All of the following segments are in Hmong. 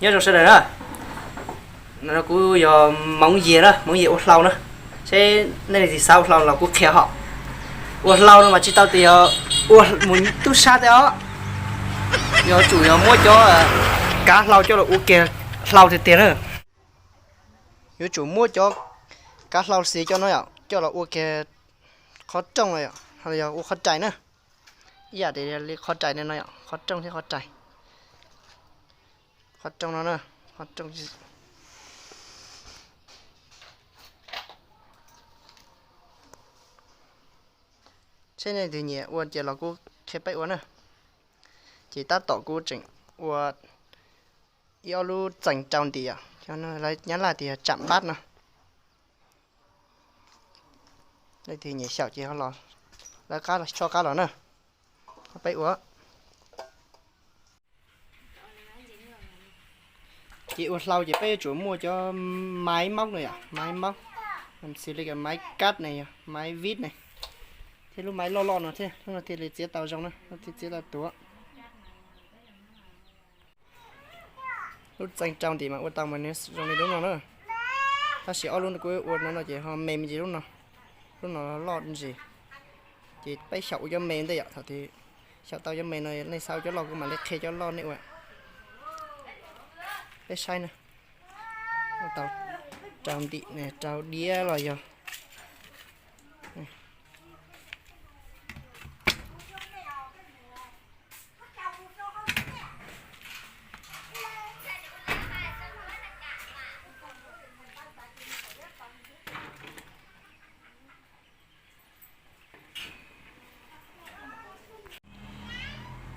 Nyob zoo sawv daws na, kuv yog Hmoob Yias na, Hmoob Yias ua hlau na. Seb nej leej twg xav ua hlau los kuv qhia hom. Ua hlau no mas tsis tau tias yog ua mus tub sab tej os, yuav tsum yog muab cov kav hlau coj los ua kiag hlau tiag tiag na. Yuav tsum muab cov kav hlau xiv cov no yom, coj los ua kiag qhov rooj no yom, yog ua qhov rais na. Ib yam li qhov rais no yom, qhov rooj thiab qhov rais. Qhov rooj no na, qhov rooj. Seb nej leej twg nyiam ua ces los kuv qhia peb ua na. Ces tab tom kuv tseem ua ib ob lub txees rau ntim, lawv Nyab Laj tias tsam npab no. Leej twg nyiam xyaum ces ho los, lawv qab, tsho qab los na. Peb ua Ces ua hlau ces peb yuav tsum muaj cov maiv maub no yom, maiv maub, xws li maiv kab ne, yog maiv vib ne, thiab lub maiv loj loj no thiab, lub no thiaj li txiav tau zoo na, thiaj txiav tau tuav. Lub txees rau ntim mas ua tau mas nws zoo li lub no na. Tab sis ob lub no kuv ua no no ces ho me me ntsis lub no, lub no loj ntsis. Ces peb xyaum ua cov me ntej yom, thaum twg xyaum tau cov me no nej xav ua cov loj kuv mam li qhia cov loj nej ua. Peb saib na, tau rau ntim ne, rau diab los yog.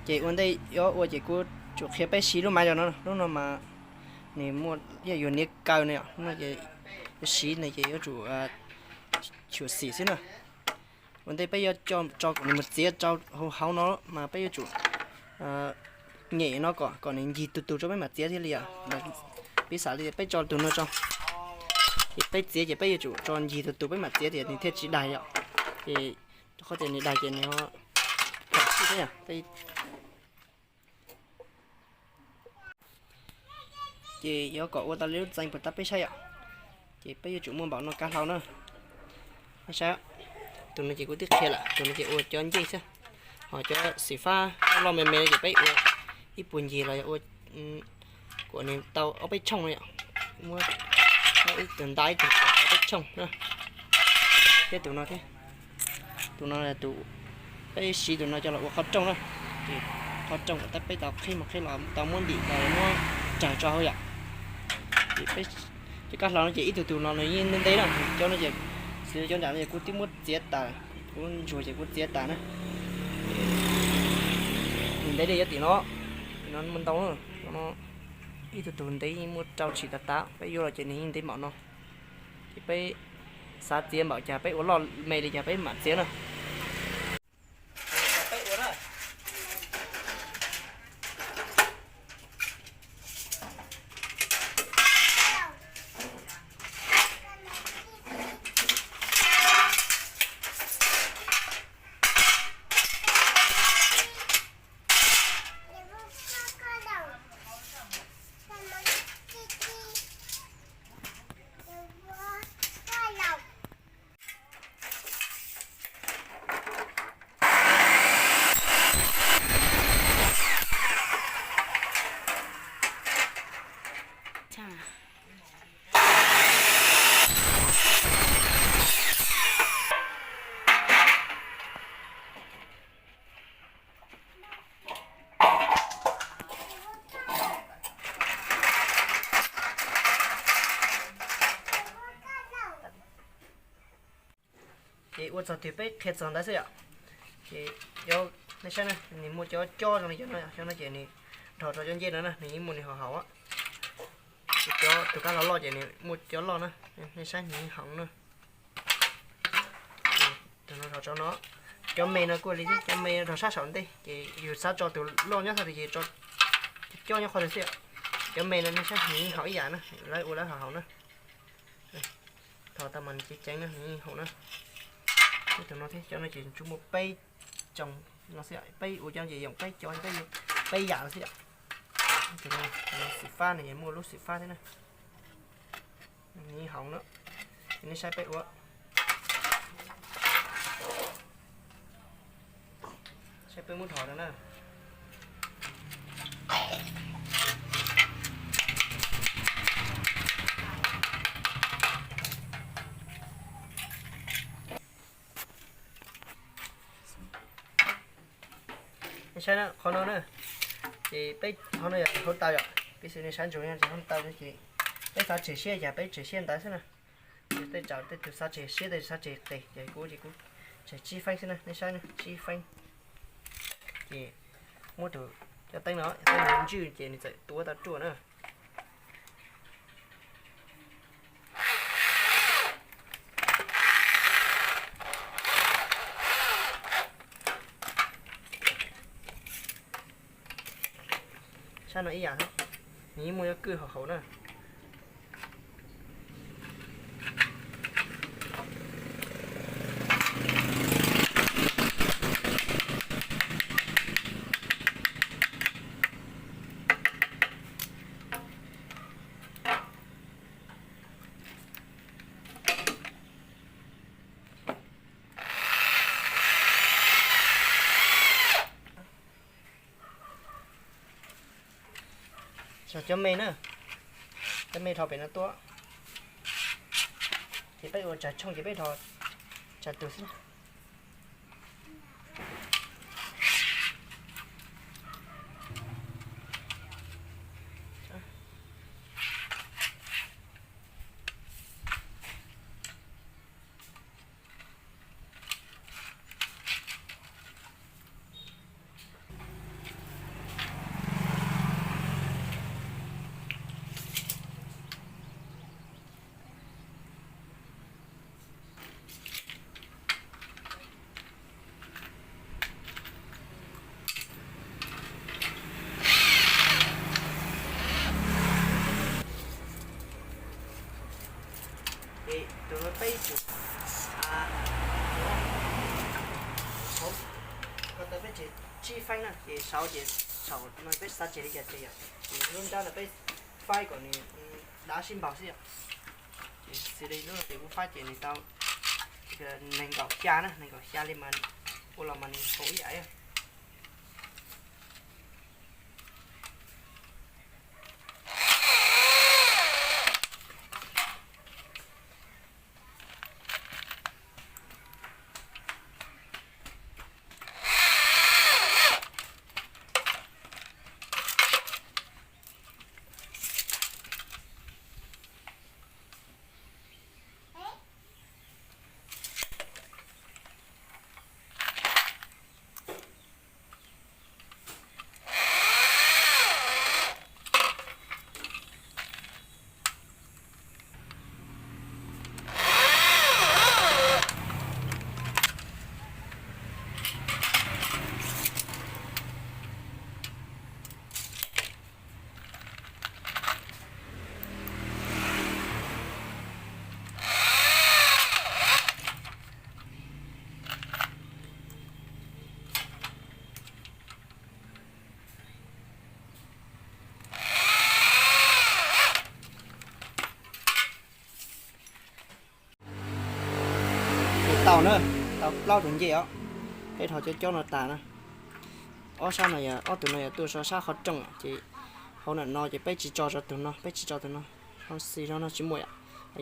Ces ua ntej yuav ua ces kuv tsum qhia peb siv lub maiv no, lub no mas nws muaj yog yuav niag kaw no, lub no ces yuav siv no ces yuav tsum xyuam xim xwb na. Ua ntej peb yuav tso kom nws mus txiav rau hauv hauv no mas peb yuav tsum nyem no kom kom nws ncig tus tus rau peb mam txiav thiaj li yom. Piv xam li peb tso tus no tso, ces peb txiav ces peb yuav tsum tso ncig tus tus peb mam txiav tias nws thiaj tsis daig yom. Ces rau qhov tias nws daig ces nws ho phom sij thiab yom. Ces yuav kom ua tau li lub txees puas tab peb saib yom. Ces peb yuav tsum muaj npaum no kav hlau na. Peb saib, tus no ces kuv twb qhia lawm, tus no ces ua cov ncej xwb, ho cov xim fab loj me me no ces peb ua ib puas ncig los yog ua kom nws tau ob peb tshooj no yom. Muab ib tug nta ib tug ob peb tshooj na. Thiab tus no thiab, tus no tus, peb siv tus no coj los ua qhov rooj na. Ces qhov rooj kom tab peb tau qhib mus qhib los tau muab ntim los muab tsawg tso hauv yom. Ces peb, cov kav hlau no ces ib tug tus no nws yeej ntev ntev na, cov no ces xws li cov nram no ces kuv twb muab txiav tas, kuv ntsuag ces kuv txiav tas na. Nws ntev li cov tim no, tim no muaj ntau, ib tug tus ntev yeej muaj rau tshim tas tas, peb yuav los ces nws yeej ntev npaum no. Ces peb xav txiav npaum cas peb ua loj me li cas peb mam txiav na. Ces ua txog twg peb qhia txog ntawd xwb yom. Ces nej saib na, nws muaj cov cob zoo li cov no, cov no ces nws dhos rau cov ncej no na, nws yeej muaj nws hauv hauv. Ces cov tus kab hlau loj ces nws muaj cov loj na, nej saib nws yeej heev na. Tus no dhos rau no, cov me no kuj li thiab, cov me no dhos sab saum ntej, ces yus xav tso tus loj nyob qhov twg ces tso cob nyob qhov twg xwb yom. Cov me no nej saib nws yeej heev ib yam na, lawv ua lawv hauv hauv na. Dhos tau mas nws ceev ceev na, nws yeej heev na. Tus no thiab, cov no ces tsuas muaj peb tsoom no xwb yom, peb ua cov ces yoom peb cov, peb yam xwb yom. Tus no, xim fab no yeej muaj lub xim fab thiab na. Nws hauv no, nej saib peb ua, saib peb muab dhos no na. Nej saib na, qhov no na, ces peb qhov no yog hauv taw yom, peb xwb nej saib ntsoov yog hauv taw ces peb xav tshem siab cas peb tshem siab ntawd xwb na. Tej tsam tej tus xav tshem siab tej tus xav tshem qis ces kuv ces kuv tshem tsib feeb xwb na, nej saib na, tsib feeb. Ces muab tus cov teeb no, teeb no ntswj ces nws txawm tuav tau ruaj na. Sab no ib yam thiab, nws yeej muaj cov kwj hauv hauv na. Cov me na, cov me dhos pem no tuaj. Ces peb ua tsawg tshooj ces peb dhos tsawg tus xwb. Tus no peb tsum, ko taw peb tseg tsib feeb na, ces saud ces saum no peb xav tseg li cas tseg yom. Ces lub nrab no peb faib kom nws dav sib npaug xwb yom. Ces xws li lub no ces kuv faib ces nws tau nees nkaum xya na, nees nkaum xya li mas ua los mas nws haum ib yam. Ces tau na, tau plaub tus ncej os. Peb dhos cov cob no tas na. Ob sab no yog ob tug no yog tuaj so sab qhov rooj ces hauv nram no ces peb tsis tso rau tus no, peb tsis tso tus no, hauv xis no no tsis muaj yom.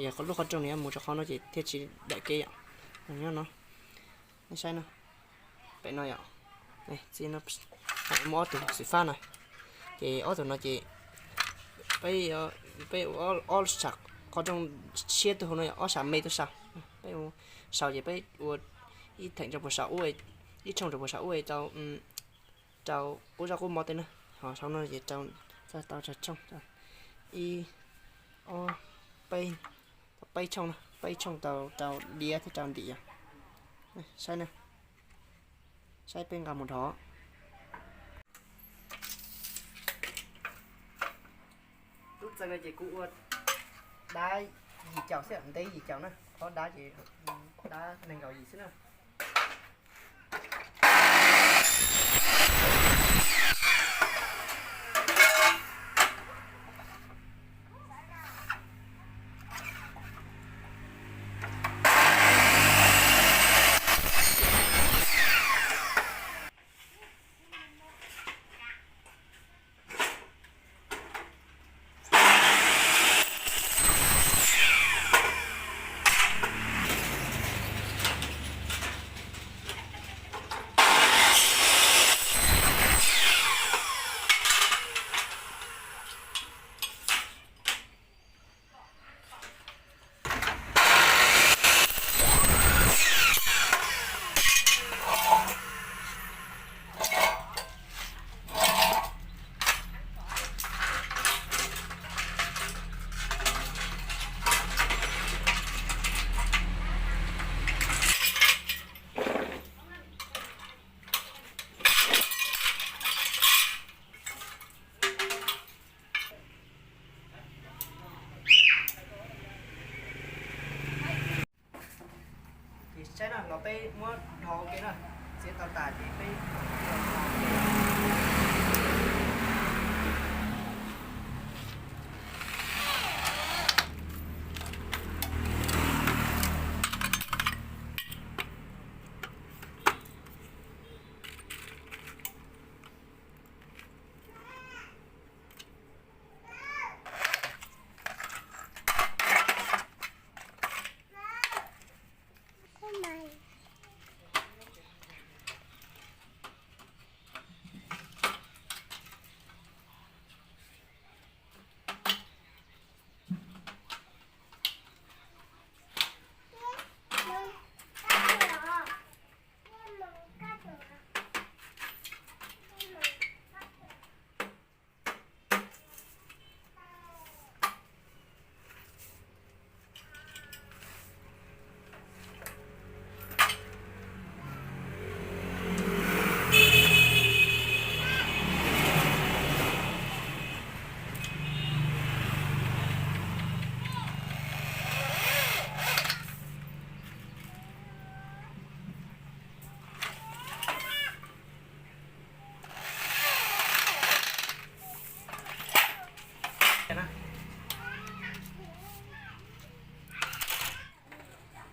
Yog lub qhov rooj no mus rau qhov no ces thiaj tsis daim kev yom. Nyob no, nej saib no, pem no yom, txij no muaj ob tug xwm fab na, ces ob tug no ces peb, peb ua ob sam qhov rooj tshiab tuaj hauv no yom, ob sam me tuaj saum. Peb ua saum ces peb ua ib theem rau puag saum ub, ib tshooj rau puag saum ub rau, rau qub zaj qub mov tej na. Ho saum no ces rau, tau tsawg tshooj, ib, ob, peb, peb tshooj na, peb tshooj tau rau diav thiab rau ntim yom. Saib na, saib peb nqa mus dhos. Lub txee no ces kuv ua dab yim caum xwb, ntev yim caum na, qhov dab ces dab nees nkaum yim xwb na. Muab dhos ua ke na, txiav tau tas ces peb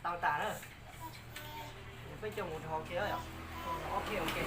Tau tas na. Peb coj mus dhos ua ke, ob peb ua ke.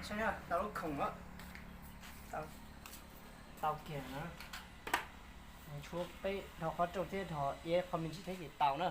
Saib, tau lub khoom lawm. Tau kiag na. Tshuav peb dhos qhov rooj thiab dhos iab qhov me ntsis thiab ces tau na.